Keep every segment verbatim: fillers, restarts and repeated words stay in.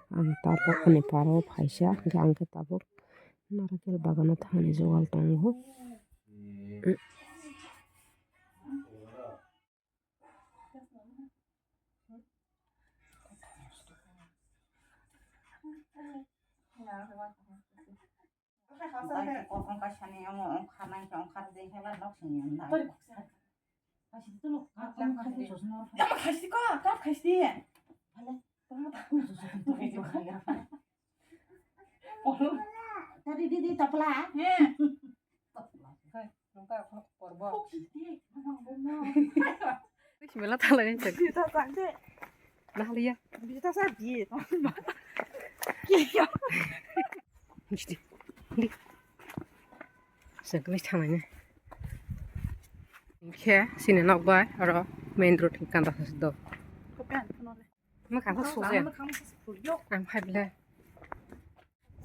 Ang tabuk ani paro phaisa, hwnkhe ang khe tabuk narakel bagano thangni jogal tongo. Tadi di, di tapla. Tapla. Hei, nungka aku porbo. Bismillah, tala ni cek. Kita tangke. Nah, liya. Kita sabi. Iya. Mesti. Di. Segala tangannya. Khe, sini nok bai, aro main road ni kanda khas do. Mwkhang khe sukjak. Ang phai bwle.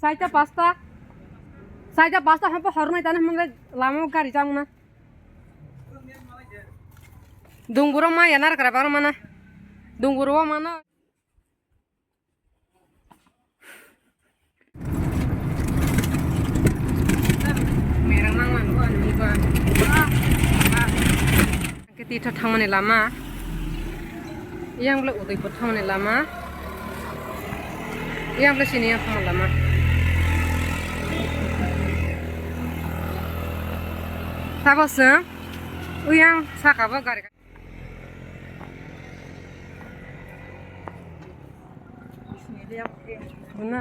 Saita pasta. Saita pasta hampa hornai tani hwnle lama gari jang na. Dunguro ma yanar kara bar mana. Dunguro mana. Merang nang lang gua ni gua. Ke titha thangmani lama. Yang bela Udaipur thangmani lama. Yang bela sini yang thangmani lama. Sabo se uyang saka bo gari. Buna.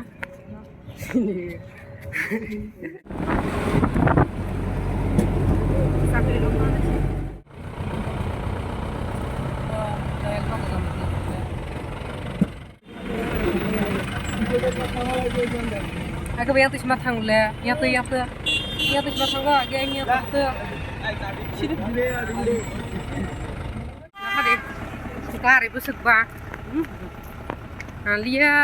Ake ba yang twi sima thang le, yang twi, yang twi, yang twi sima thang ba, age yang twi. Nakha de, gari bwswk ba. Alia.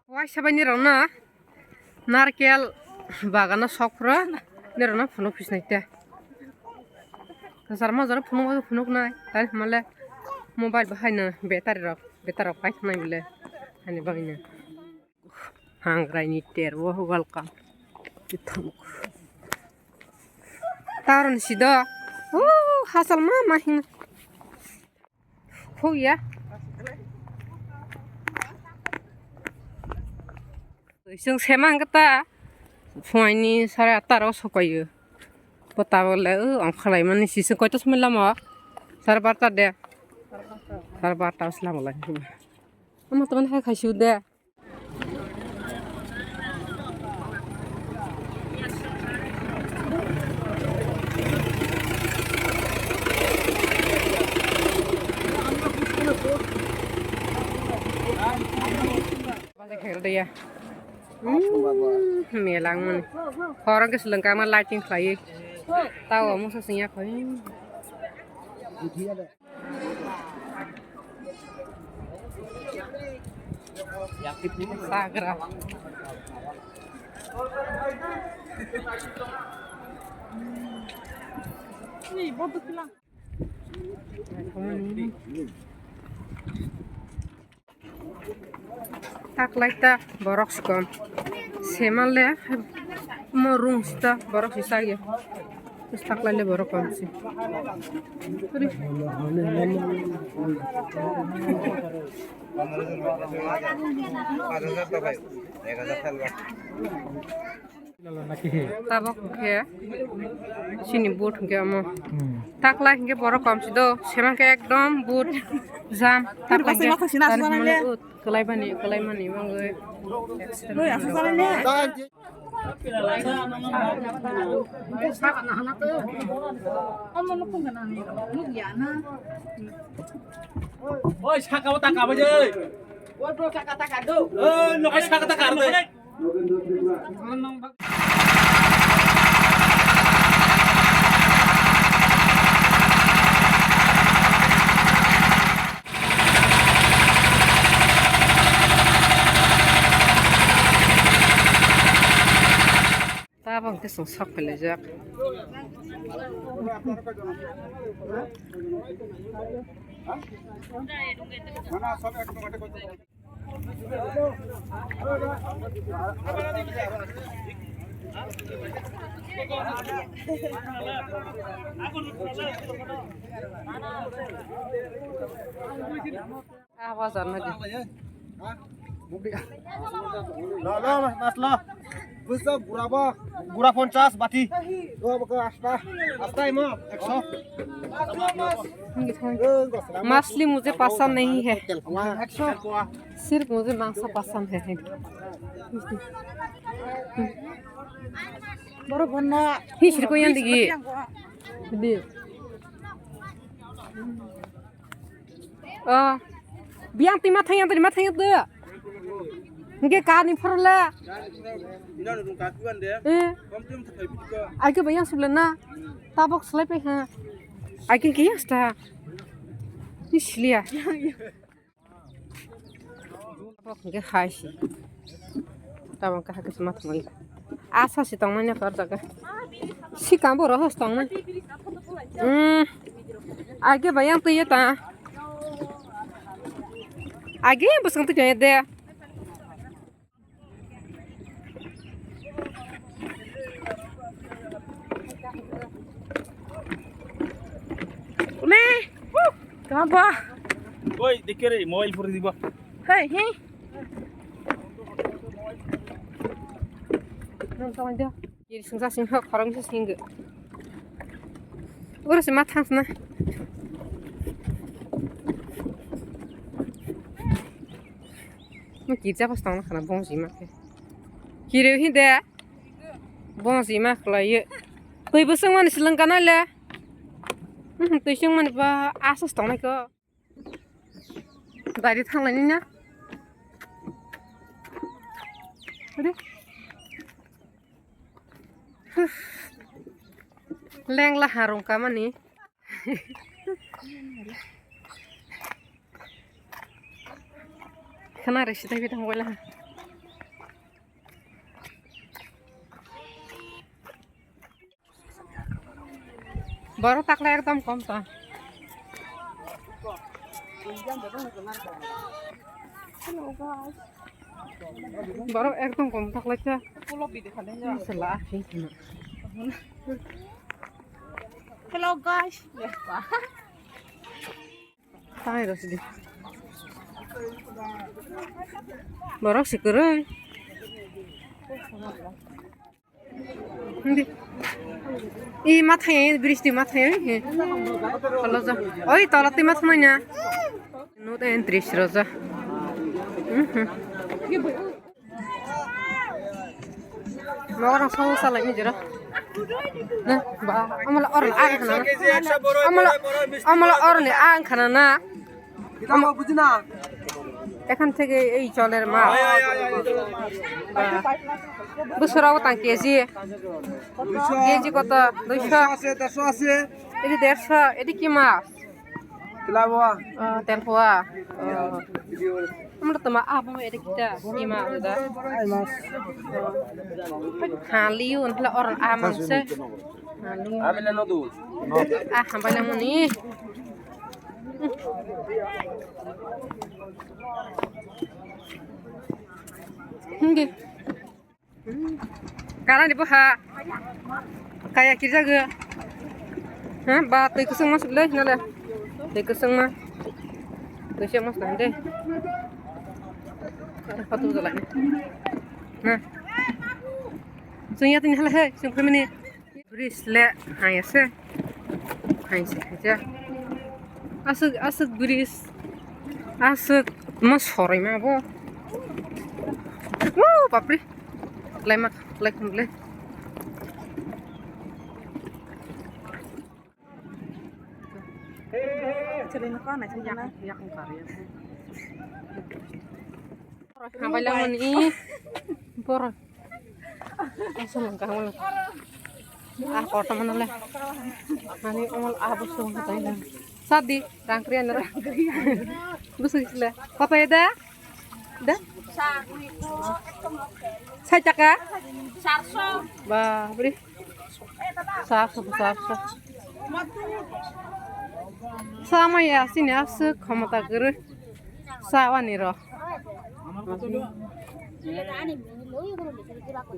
Waisa bai nirok no narkel bagano sok phuru nirok no phunuk phisnai te. Kwchar majaro phunuk phunuk nai tani hwnmale mobile bo haino battery rok battery rok paithaknai bole haini bagwino. Hangrai ni ter o welcome. Taron sido. Uh, hasal ma ma hin. Khuk ya. Isung semang kata. Phuaini sare atta ro sokoyo. Pota bole, uh, ongkhalai mani sisung koito somoi lama. Sare barta de. Sare barta os lama lai. Ama teman hai khai siu de. Melang mani. Horong ke selengkama lighting khlai. Tawa musa singya khoi. Sagra. Taklai ta borok si kom. Semal le mo rung sita borok si sagya. Taklai le borok kom si. Tabok khe chini but hwnkhe omo. Hmm. Taklai hwnkhe borok kom si do, seman khe ekdom but jam. Taklai hwnkhe tani hwnmani ut, kwlai bani, kwlai mani mangwi. Oi, aswk salai le. Oi, saka o taka bai jai. Oi, bro, saka taka do. Oi, no, saka taka ar bai. Tabang Song sok pelaijak. Ah, bazar na di. Lo, lo, mas, lo. Buso, gura bo. Gura ponchas bati. Lo, baka asta. Asta imo, ekso. Mas li mujhe pasand nahi hai. Ekso. Sirf mujhe mangso pasand hai. Boro bonna. Hi sirko yan digi. Di. Oh. Biang ti mathang yang tadi mathang yang tu. Nge kani phorle. Eh. Ai ke bayang suble na. Tabok selai pe ha. Ai ke kiyas ta. Ni silia. Tabok hwnkhe hai se. Tabok khe hakhe se ma thangwi. Asa se tongmani khe o jaga. Sikang bo rohos tongnai. Hmm. Age bai yang twi ta. Age bwswng twi de. Ule. Kama ba? Oi, dekhe re, mobile phone diba. Hey, hey. Kiri sungsa sing hok, khorang sing sing. Ura se ma thang sna. Ma kirja pas tang khana bong si ma. Kiri hi de. Bong si ma khlai. Twi bwswng mani swlwng kana le. Hmm, twi swng mani ba asas tong nai ko. Gari thanglaini na. Re. Lengla harung kamani. Khana re sita bidang wala. Borok takla ekdom kom ta. Borok ekdom kom takla kha. Sela, sing sing. Hello guys. Tang rw sidi. Borok si kwrwi. Hindi. I mathai, bridge di mathai, he. Tolo ja. Oi, tolo ti mathai na. No te entry roja. Mhm. Mogarang sawo salai ni jero. Na, ba, amala oron ag khana. Amala, amala oron ni ag khana na. Ama bujina. এখান থেকে এই চলের মাছ. Busura utang keji. Keji koto? Duisho. Edi dersho. Edi ki mas? Tilapia. Oh, telpua. Oh. Amra toma abo edi kita ki mas da? Ai mas. Haliu ntla or aman se. Haliu. Ah, hambai nang muni. Hindi. Karani bo ha. Kaya kirjago. Ha, ba twi kusung mas le nale. Twi kusung ma. Twi se mas nang de. Photo jalai. Na. Sungya tin hala he, sung family. Bridge le hai ase. Hai se hai ja. Aswk, aswk bridge. Aswk ma sorai ma bo. Woo, bapre. Lai ma, lai khum le. Hambai langmani borok. Asal langka hambai lang. Ah, kotor mana le? Ani omal ah, busung katai lang. Sadi, rangkrian le. Busung sila. Papa ya da? Da? Sai taka? Bapre. Saso, saso. Sama ya sini aswk khomota kwrwi. Sawani ro.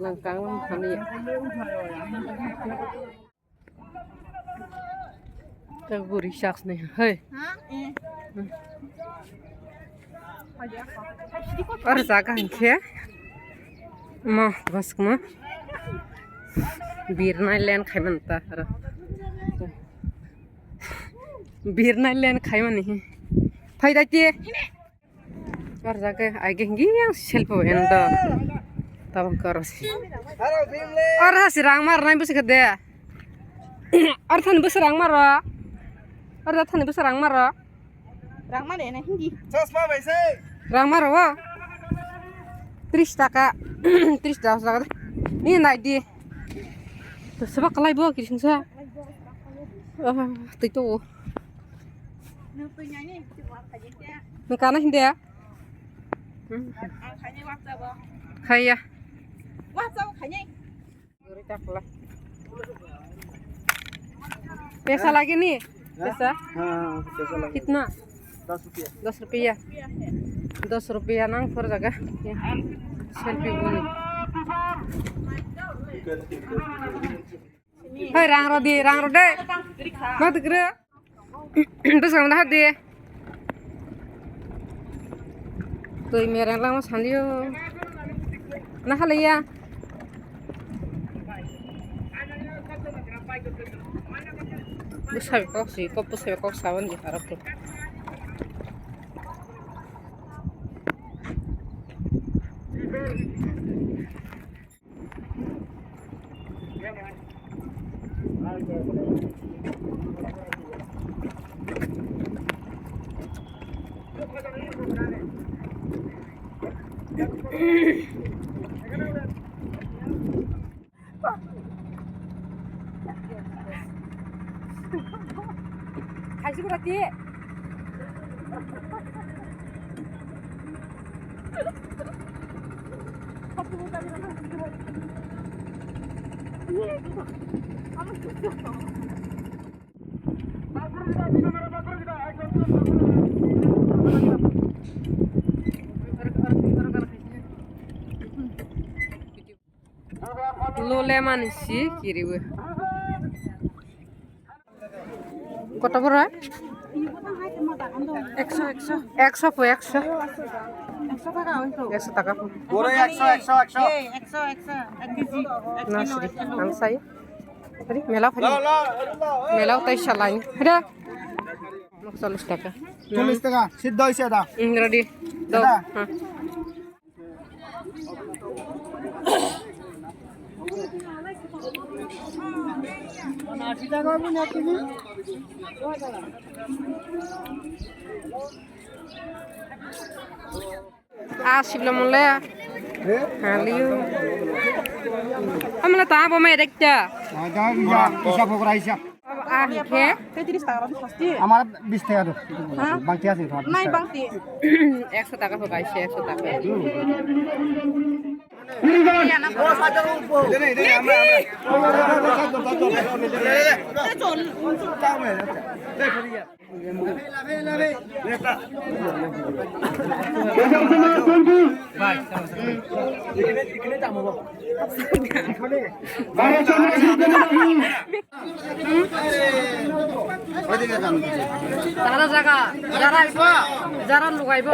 Langkang lang thani. Tei guri sak ni, hei. Oro jaga hinkhe mo bwskang birnai len khaimani ta oro. Birnai len khaimani hi. Phai dai ti. Oro jaga ai ge hingi yang selfie bo endo. Tabang koro si. Oro si rang mar nai bwswk de. Oro thani bwswk rang maro. Oro thani bwswk rang maro. Rang maro ene hingi. Chosma bai se. Rang maro wo. Tris taka. Tris taka. Ni nai di. To sebab kalai bo kising sa. Ah, tito. Nung kana hindi ah? Khaya. Pesa lagi ni? Pesa? Haan, pesa lagi. Kitna? Das rupiah. Das rupiah. Das rupiah nang per jaga. Ya. Selfie bol. Hei, rang rw di, rang rw de. Ma dikre. Bwswk na hadi. Twi mereng langma sanliyo. Na haliya. Bwsai kok si, kok bwsai kok sawan di harap tu. Kaisa kura ti. Lole mani si kiriwi. Koto bwrwi? Ekso, ekso. Ekso po, ekso. Ekso taka po. Bwrwi ekso, ekso, ekso. Nasri, ang sai. Ari, mela phari. Mela utai salai. Hada. Nok chollish taka. Chollish taka. Siddho hoise da. Hmm, ready. Dao. Eda. Ha. Ah, sibla mole. Eh? Haliyo. Amla ta abo mai rekta. Ah, jangan, jangan, bisa pokora, bisa. Abo ah, ke? Tei tris taka rok sasti. Amar bis taka do. Ha? Bangti ase, tomar bis taka. Nai bangti. Ekso taka ho gaise, ekso taka. Tara jaga, jara, jara lugaibo.